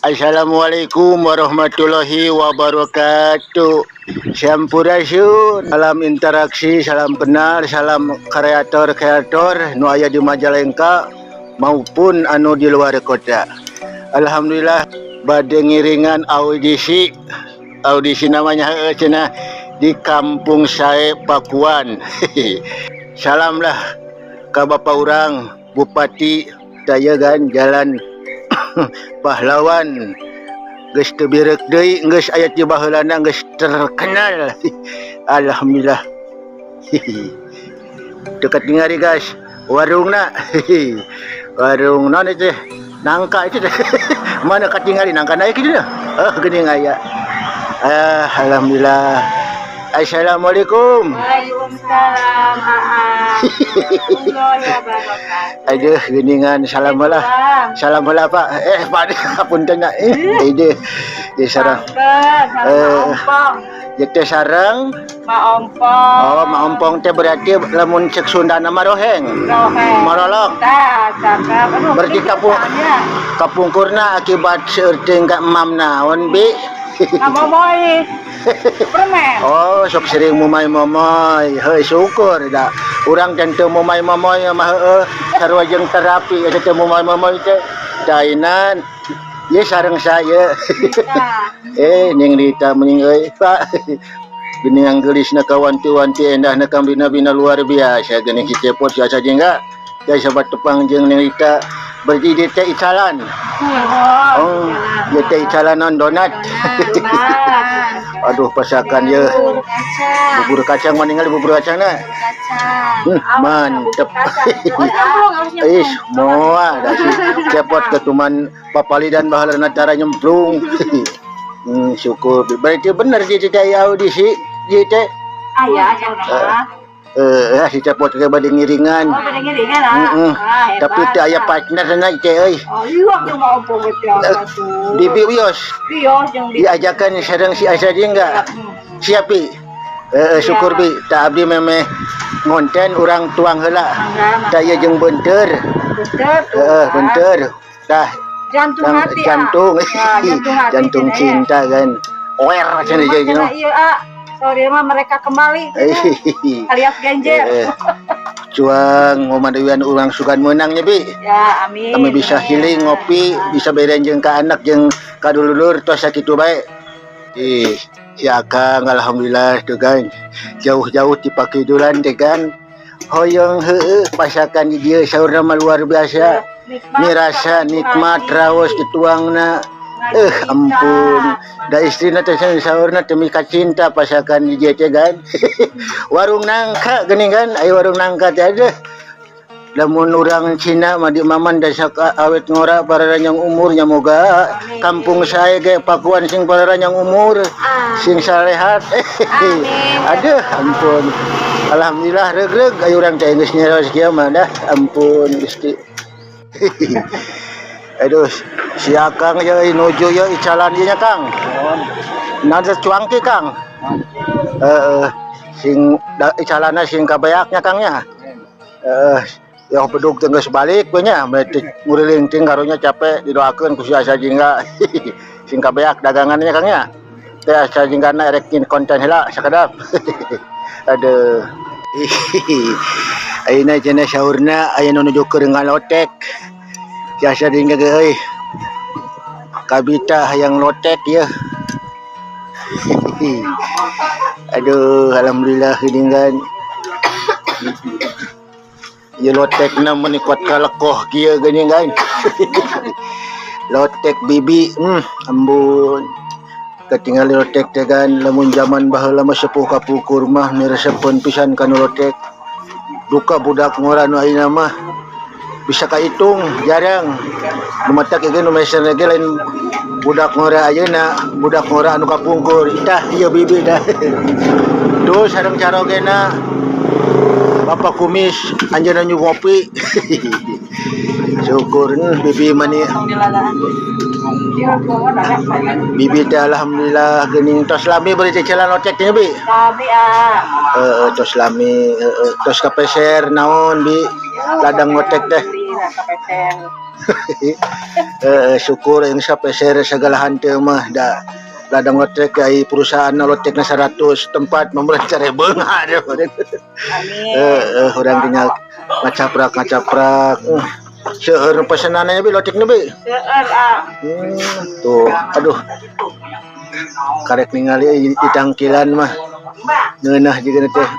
Assalamualaikum warahmatullahi wabarakatuh. Sampurasun. Salam interaksi, salam kenal, salam kreator-kreator nu aya di Majalengka maupun anu di luar kota. Alhamdulillah, bade ngiringan audisi. Audisi namanya, heueuh cenah, di Kampung Sae, Pakuan. Salam lah ka bapak urang Bupati daya kan, Jalan Pahlawan geus teu bireuk deui, geus aya ti baheulana, geus terkenal. Alhamdulillah. Dekat ningali, guys, warungna. Warung naon itu? Nangka itu teh. Mana katingali nangka naik itu dah. Oh, geuning aya. Ah, alhamdulillah. Assalamualaikum. Waalaikumsalam. Aa. Warahmatullahi wabarakatuh. Aduh, geuningan, salam heula. Salam heula, Pak. Eh, Pak, punten nya. Eh, ide. Di sarang. Salam Eh. Ompong. Ieu teh sareng Ma Ompong. Oh, Ma Ompong teh berarti lamun cek Sunda nama roheng. Roheng. Marolok. Tah, cakep. Aduh, Berarti ini kesannya. Kapungkurna akibat seueur teuing ka emam naon, Bi? Ngamomoy. Permen. Oh, sok sering mumay-momoy. Heuy, syukur da. Urang teh teu mumay-momoy mah heueuh, sarua jeung terapi eta teh mumay-momoy teh. Dainan. Ye sareng saya. Tah. Eh, Ning Rita mending euy, Pak. Geuningan geulisna, kawanti-wanti endahna, kambina-bina luar biasa geuning si Cepot si Asa jengga. Ya, sahabat tepang jeung Ning Rita berarti dia teh icalan. Oh, dia teh icalan non donat. Donat. Aduh, pasakan ye. Bubur kacang. Bubur kacang, mana bubur kacang na? Kacang. Mantep. Oh, nyemplung, harus nyemplung. Ih, moal dah si Cepot ketuman papalidan baheulana cara nyemplung. Syukur. Berarti bener sih tidak audisi ieu teh. Aya, yang mah. Eh, si Cepot teh bade ngiringan. Oh, bade ngiringan ah. Heeh. Ah, hebat. Tapi teu aya partner na teh euy. Oh, iya, jeung Ma Ompong teh apa tuh? Bibi wios. Wios jeung bibi. Diajakan sareng si Asa enggak? Siap, Bi. Eh, syukur, Bi. Tak abdi memeh ngonten, urang tuang heula. Mangga. Tah, ieu jeung beunteur. Bener tuh. Heeh, ah. Beunteur. Tah, Jantung hati, ah. Jantung. Ya, jantung hati jantung cenah ya. Cinta kan. Wer cenah Mah jeung cenah ieu, ah. Sorry mah mereka kembali cenah, alias genjer. Eh, cuang ngomadewian urang sugan menangnya, Bi. Ya, amin. Kami bisa Amin. Healing ngopi, bisa beren jeung ka anak jeung ka dulur, tos sakitu bae. Ih, si Akang alhamdulillah tuh kan. Jauh-jauh ti pakidulan teh kan. Hoyong heueuh pasakan di dieu saurna mah luar biasa. Nikmat, Mirasa nikmat raos dituangna. Eh, ampun. Da istrina teh saurna teh mika cinta pasakan di dieu teh kan. Warung nangka geuning kan, aya warung nangka teh ada. Lamun urang Cina mah di maman da sok awet ngora pararanjang umurnya, moga Kampung Sae ge, Pakuan sing pararanjang umur, sing salehat. Amin. Aduh, ampun. Alhamdulillah, regreg ayo urang teh geus nyeraos kieu mah dah. Ampun Gusti. Aduh, si Akang ya nuju ya icalan ieu nya, Kang. Nah, cuangki, Kang. Heeh, sing da, icalana sing kabeaknya, Kang, nya. Heeh, ya bedug teh geus balik we nya, berarti nguriling ting karunya capek, didoakeun ku si Asa Jingga. Sing kabeak dagangannya, Kang, nya. Teh Asa Jinggana erek konten heula sakedap. Aduh. Ayeuna cenah saurna aya nu nuju keur ngalotek. Si Asa Jingga ge euy. Kabita hayang lotek ya. Aduh, alhamdulillah geuning kan. Ieu lotekna meuni kuat kalekoh kieu geuning kan. Lotek bibi, ambun. Katingali lotek teh kan, lamun zaman baheula mah sepuh kapungkur mah miresepeun pisan kanu lotek. Duka budak ngora nu ayeuna mah bisa kahitung jarang. Nu matak ieu nu meser ge lain budak ngora ayeuna, budak ngora anu kapungkur. Tah, ieu bibi dah. Tuh sareng carogena Bapak kumis anjeunna nyu ngopi. Syukur bibi mani. Bibi teh alhamdulillah geuning tos lami beri cecelan lotek teh, Bi. Lami ah. Heeh, tos lami, heeh, tos kapeser naon, Bi? Ladang ngotek teh. Urang kapeser. Eh, syukur yang sapeser segala hanteu mah, da ladang lotek ai perusahaan lotek na 100 tempat memerencare beunghar. Amin. Eh, eh, urang tinggal ngacaprak ngacaprak. Seueur nu pesenannya, Bi, lotekna, Bi? Seueur, ah. Tuh, aduh. Karek ningali ditangkilan mah. Ngeunah juga teh.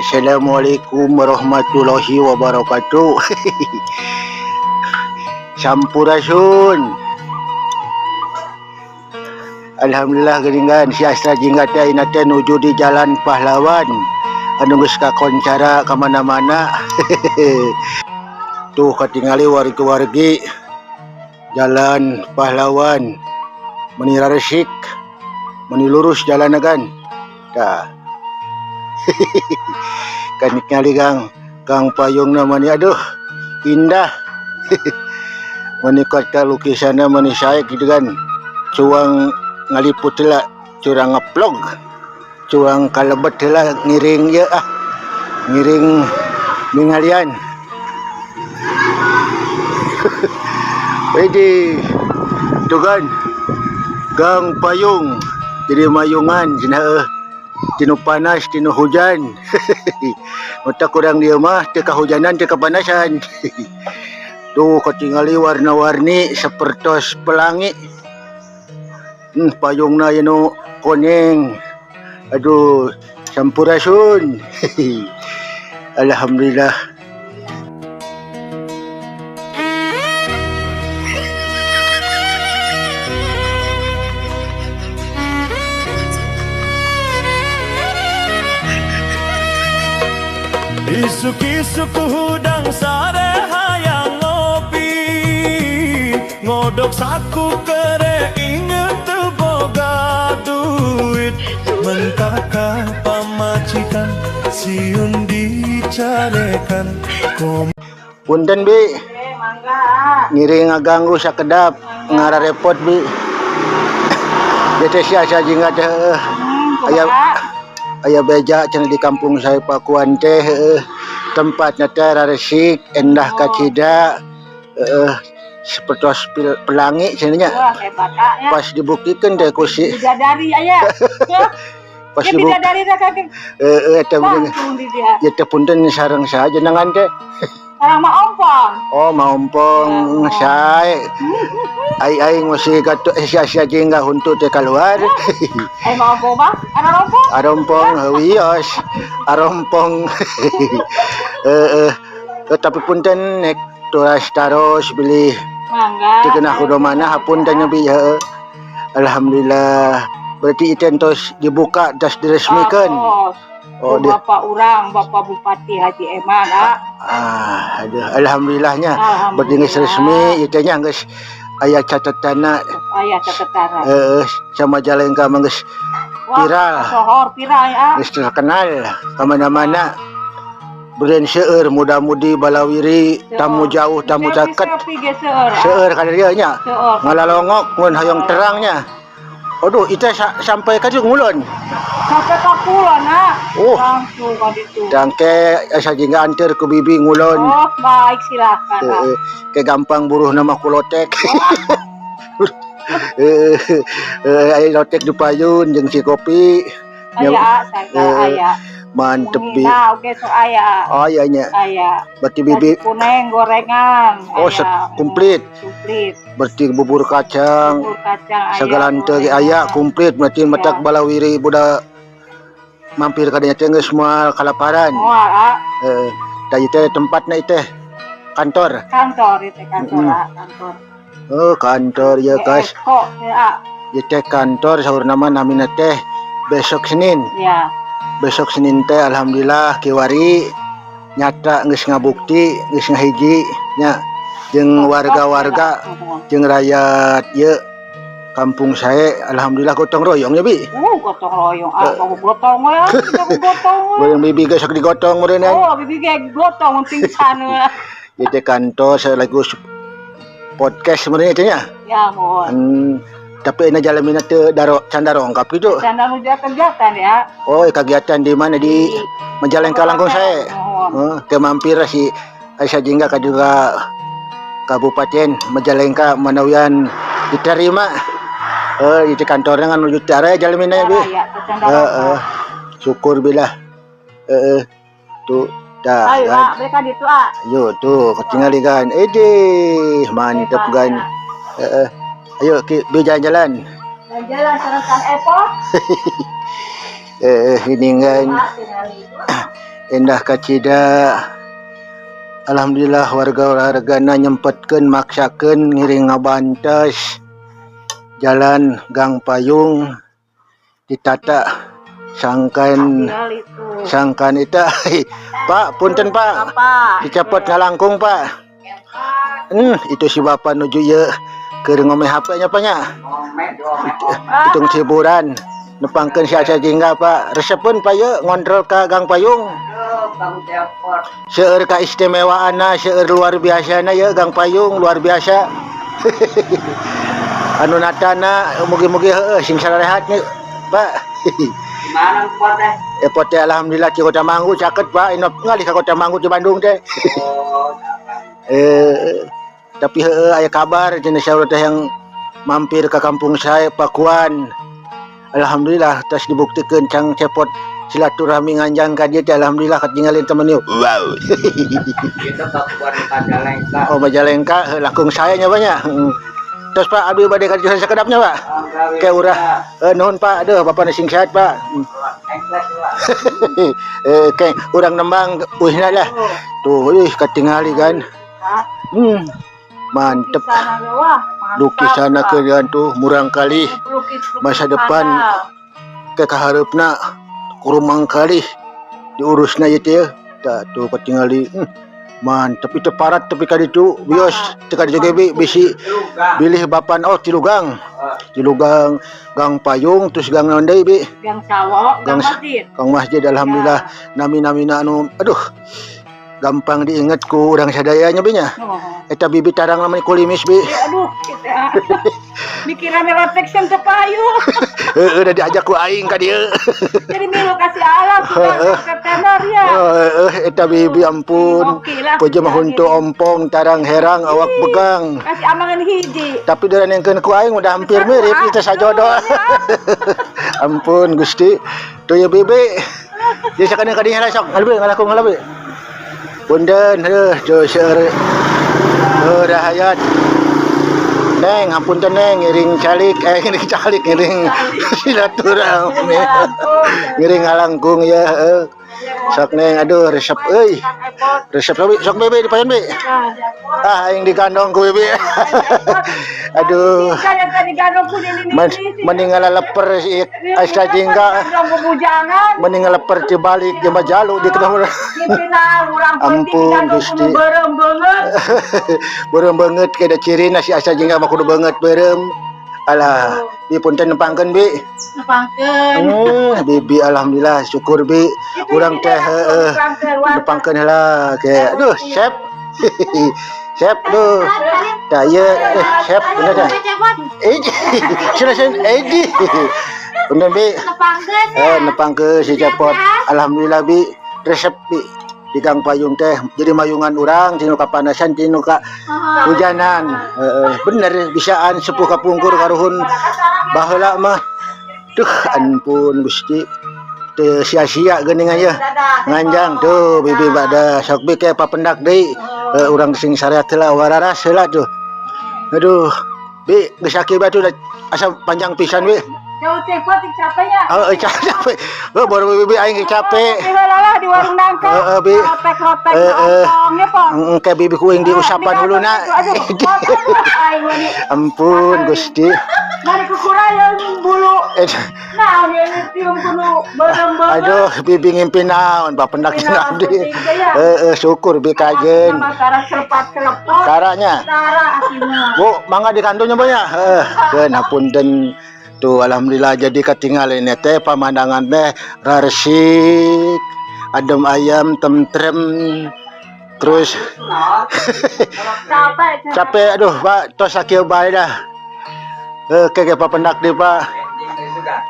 Assalamualaikum warahmatullahi wabarakatuh. Sampurasun. Alhamdulillah geuningan si Astra Jingga teh ayeuna teh nuju di Jalan Pahlawan. Anu geus kakoncara ka mana-mana. Tuh katingali wargi-wargi Jalan Pahlawan. Meni resik, meni lurus jalan kan. Tah. Kan ningali Gang Gang payungna mani, aduh, indah. Meni ka lukisanna meni sae gitu kan. Cuang ngaliput heula, curang ngevlog. Cuang kalebet heula ngiring ye ah. Ngiring ningalian. Widih. Tuh kan. Gang payung. Jadi mayungan cenah eueuh. Tinu panas, tinu hujan. Mata kurang dia mah teu kahujanan, teu kapanasan. Tuh katingali warna-warni sapertos pelangi. Payungna nu kuning. Aduh, sampurasun. Alhamdulillah. Isuk-isuk hudang sare hayang ngopi, ngodok saku kere inget teu boga duit, mentah ka pamajikan sieun dicarekan kom. Punten, Bi. Eh, mangga, ah. Ngiring ngaganggu sakedap, ngararepot, Bi. Ieu teh si Asa Jingga teh heueuh. Aya Kumaha? Aya beja cenah di kampung saya Pakuan teh heueuh. Tempatnya teh raresik, endah kacida, heueuh, sepertos pelangi cenah nya. Wah, hebat, ah, ya. Pas dibuktikan teh ku si Bidadari aya. Pas Ya dibuk bidadari dah kaki. Heeh, eta bener. Langsung di dia. Ya teh punten, sareng saha jenengan teh? Sareng Mak Ompong. Oh, Maompong sae. Ai aing masih gatuk sia-sia jingga huntu teh keluar. Eh, Mak Ompong mah? Ada rompong? Arompong wios. Arompong. Eh, eh, tapi punten nek turas taros bilih Mangga. teu kena kudu mana, hapunten nya, Bi, heueuh. Alhamdulillah. Berarti itu tos dibuka, tos diresmikan. Oh, Oh, dia Bapak urang, Bapak Bupati Haji Eman, ah. Ah, aduh, alhamdulillahnya. Berarti geus Alhamdulillah. resmi ieu teh nya, geus aya catatanna. Aya catatan. Heeh, sama Majalengka mah geus Wah, viral. Sohor viral ya. Geus terkenal ka mana-mana. Beren seueur muda-mudi, balawiri, tamu jauh, tamu caket. Selfie ge seueur, ah. Seueur ka dieu nya. Seueur. Ngalalongok mun hayang terangnya. Aduh, itu sampai ka dieu ngulon. Sampai ka kulon, ah. Oh. Langsung ka ditu. Dangke asa jingga anter ku Bibi ngulon. Oh, baik, silakan, ah. Eh, ke gampang buruh nama ku lotek. Eh, eh, aya lotek di payun jeung si kopi. Aya, saya aya. Mantep, Bi. Nah, oke so aya. Oh iya nya. Aya. Berarti Bibi Nasi kuning, gorengan. Oh, aya. komplit. Komplit. Berarti bubur kacang, Bubur kacang aya. segala henteu ge gorengan. Aya komplit berarti, matak balawiri budak Mampir ka dinya teh geus moal kalaparan. Moal, ah. Tah, ieu teh tempatna ieu teh kantor. Kantor itu, kantor, ah, kantor. Oh, kantor ya, guys. Kok ya, ah. Ieu teh kantor saurna mah namina teh besok Senin. Ya. Besok Senin teh alhamdulillah kiwari nyata geus ngabukti, geus ngahiji nya jeung warga-warga jeung rakyat ieu kampung saya, alhamdulillah gotong royong ya, Bi. Gotong royong. Ah, kamu gotong ya, kamu gotong. Meureun bibi geus sok digotong meureun ya. Oh, bibi ge gotong pingsan. Ieu teh kantor sekaligus podcast meureun itu nya. Ya, mohon. Tapi ini jalan teu daro can darongkap gitu. Canda nu kegiatan ya. Oh, kegiatan di mana, di Majalengka langkung saya. Mohon. Oh, ke mampir si Aisyah Jingga ka juga Kabupaten Majalengka manawian diterima. Eh, di kantornya kan nuju area jalan ya, Bi. Ya, canda. Heeh. Syukur bila. Heeh. Tuh, dah Ayo, kan. ah, mereka di itu, ah. Ayo tuh, ketinggalan kan. Eh, mantap kan. Heeh. Ayo ki bi jalan-jalan. Jalan sareng Kang Epot. Eh, ini kan Ah, tingali. Endah kacida. Alhamdulillah warga-wargana nyempetkeun maksakeun ngiring ngabantos jalan Gang Payung ditata sangkan Tingali tuh. Sangkan itu. Pak, punten, Pak. Apa? Dicepot ngalangkung, Pak. Itu si bapak nuju ye keur ngome HP nya, Pak, nya. Hitung hiburan nepangkeun si Aca Jingga, Pak. Resepeun, Pak, ye ngontrol ka Gang Payung. Seueur kaistimewaanna, seueur luar biasana ye Gang Payung, luar biasa. Anu natana mugi-mugi heueuh sing sarehat nya, Pak. Gimana kuat teh? Epot teh alhamdulillah di Kota Manggu caket, Pak. Inop ngalih ka Kota Manggu di Bandung teh. Oh, Eh, tapi heueuh aya kabar cenah saur teh yang mampir ke kampung saya Pakuan. Alhamdulillah tos dibuktikan Cang Cepot silaturahmi nganjang ka dieu teh, alhamdulillah katinggalin temen yuk. Wow. Itu Pakuan Majalengka. Oh, Majalengka heuh, langkung saya nya banyak. Terus, Pak, abdi bade ka dieu sakedapnya, Pak. Ke urah. Eh, nuhun, Pak. Aduh, Bapak sing sehat, Pak. Engkles lah. Eh, ke urang nembang uihna lah. Tuh, ih katingali kan. Hah? Mantep. Lukisan wah, mantap. Lukisan Pak. ke tuh murang kali Lukis, masa depan ke kahareupna kurumang kali diurusna ieu teh. Tah tuh katingali. Mantep itu parat tapi ka ditu bios teu ka ditu ge bi bisi Juga. bilih bapan, oh, tilu gang. Tilu gang, Gang Payung, terus gang naon deui, Bi? Gang Sawo, Gang gang masjid. Gang masjid, alhamdulillah nami-namina anu aduh gampang diinget ku urang sadaya nya, Bi, nya. Oh. Eta bibi tarang namanya kulimis, Bi. Eh, aduh, kita mikiran refleksi teu payu. Heeh, udah diajak ku aing ka dieu. Jadi milu kasih alam sudah September ya. Heeh, eta bibi ampun. Oke lah. Puja mah huntu ompong tarang herang awak begang. Kasih amangan hiji. Tapi direnengkeun ku aing udah hampir mirip itu sajodo. Ampun Gusti. Tuh ya bibi. Jadi sakana ka dinya lah sok. Ngalabi ngalakung ngalabi. Punten heuh tuh seueur heuh rahayat. Neng, hapunten Neng, ngiring calik, eh, ngiring calik, ngiring silaturahmi. Ngiring ngalangkung ya, heuh. Sok Neng, aduh resep euy. Resep sok, sok Bibi di payon, Bi. Ah, aing digandong ku Bibi. Aduh. Saya tadi gandong ku ini. Mending ngaleper si Aisyah Jingga, Gandong bubujangan. mending ngaleper ti balik jeung Majalu di ketemu. Pimpinan urang Ampun, Gusti. Beureum beungeut. Beureum beungeut ke da cirina si Aisyah Jingga mah kudu beungeut beureum. Alah, Bi, punten nempangkeun, Bi. Nepangkeun. Bibi alhamdulillah syukur Bi. Urang teh heueuh nepangkeun heula ke. Aduh, sep. Sep duh. Tah ieu eh sep bener dah. Eh, sila sila eh di. Punten, Bi. Eh, nepangkeun si Cepot. Alhamdulillah, Bi, resep Bi di Gang Payung teh jadi mayungan urang tinu kapanasan tinu ka hujanan. Heeh, bener bisaan sepuh kapungkur karuhun baheula mah. Duh, ampun Gusti. Teu sia-sia geuningan ye. Nganjang tuh bibi bada sok bi ke papendak deui. Eh, urang sing sareat heula wararas heula tuh. Aduh, Bi, geus sakit batu asa panjang pisan, Bi. Jauh teh kuat capeknya. Oh, capek. Oh, baru bibi aing capek. Tapi heula lah di warung nangka. Heeh, Bi. Rotek-rotek Heeh. lontong ya, Pon. Kayak bibi ku yang diusapan huluna. Aduh, aduh, aing wani. Ampun Gusti. Mari kukurayan bulu. Eh, Nah, ini tiung kuno beureum-beureum. aduh, bibi ngimpi naon, bapendak Ngimpi naon, abdi. penting teh ya. Heeh, syukur bi kajen. Sama tara selepat-selepot. Karanya. Tara akhirnya. Bu, mangga di kantornya Bu ya. Heeh, keun hapunten. Tuh alhamdulillah jadi ketinggalan ini teh pemandangan teh raresik, adem ayam, tentrem. Terus Capek. Capek aduh Pak, tos sakieu bae dah. Eh, ke papendak deui Pak.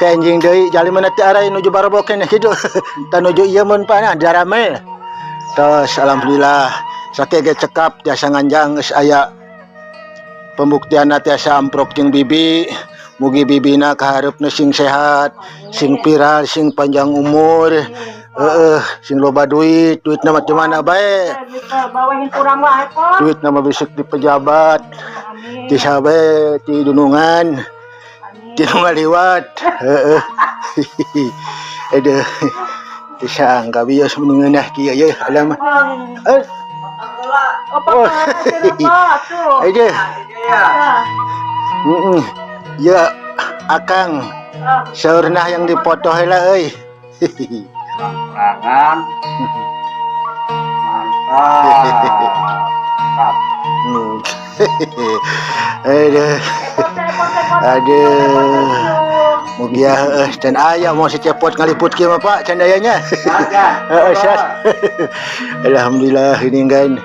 Ke enjing deui jalmi mana teh arai nuju Barobo keneh kitu. Tah nuju ieu mun Pak nah daramel. Tos alhamdulillah sakieu ge cekap tiasa nganjang geus aya pembuktian tiasa amprok jeung bibi. Mugi bibina kahareupna sing sehat, sing viral, sing panjang umur. Heeh, sing loba duit, duitna mah di mana bae. Gitu, bawahin kurang wae, Pon. Duit nama bisik di pejabat, Amin. Di sabe, di dunungan, Amin. di ngaliwat. Heeh. Aduh. Disangka bios mendingan kieu ye alam. Eh, Oh, Oh. papa, tuh. Aduh. Iya. Heeh. Ya, Akang, saurna yang dipoto heula euy. Kurangan. Mantap. Aduh. Aduh. Mugia heueuh dan aya mau si cepot ngaliput kieu mah Pak candayanya. Heeh, sas. Alhamdulillah ini kan.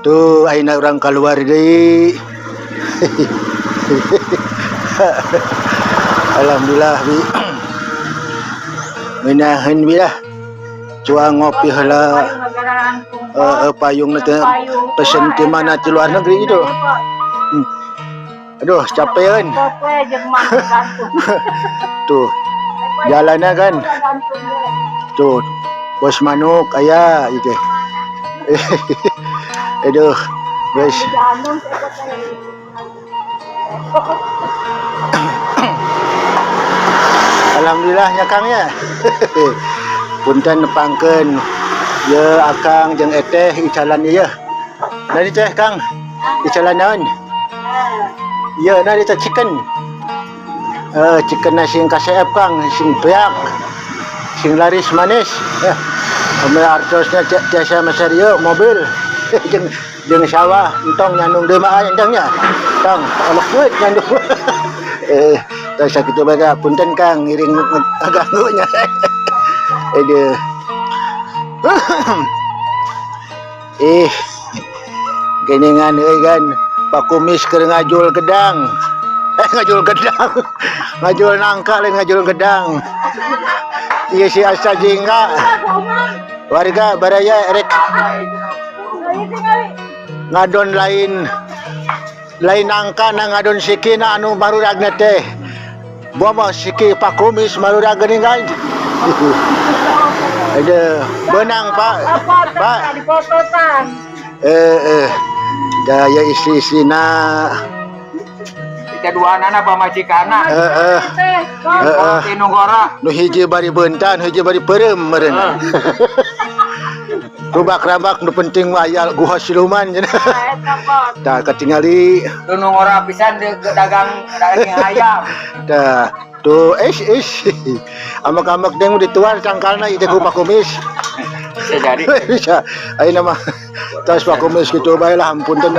Tuh ayeuna urang keluar deui. Alhamdulillah bi. Minaheun bi lah. Cuang ngopi heula. Heeh, payung teh pesen di mana di luar negeri itu. Aduh, capean. Tuh, jalannya kan. Tuh, bos manuk aya gitu. Aduh, guys. Alhamdulillah nya Kang ya. Punten nepangkeun. Ya Akang jeung Eteh icalan ieu. Nadi teh Kang? Icalan naon? Ya, nadi teh chicken. Eh, chicken sing KCF Kang, sing beak. Sing laris manis. Eh, ame artosna tiasa meser ieu mobil. Jeung jeung sawah entong nyandung deui mah entong nya. Tong, olok duit nyandung. Eh, tah sakitu bae ka punten Kang ngiring ngaganggu nya. Aduh. Ih. Geningan euy kan. Pak Kumis keur ngajul gedang. Eh ngajul gedang. Ngajul nangka lain ngajul gedang. Iya si Asa Jingga. Warga baraya rek ngadon lain lain nangka na ngadon sikina anu maruragna teh. Buah siki Pak Kumis marurag geuning kan. Aduh, benang Pak. Pak. Dipototan. Eh eh. Daya istri-istrina. Kita dua anak apa majikana? Heeh. Heeh. Tinu gora. Nu hiji bari beuntan, hiji bari peureum meureun. Rubak-rabak nu penting mah aya guha siluman cenah. Tah katingali. Tinu ngora pisan de dagang daging ayam. Tah tuh es es. Amak-amak deng dituar cangkalna ieu teh ku Pak Kumis. Bisa jadi. Bisa. Ayeuna mah tos Pak Kumis kitu bae lah, hampunten.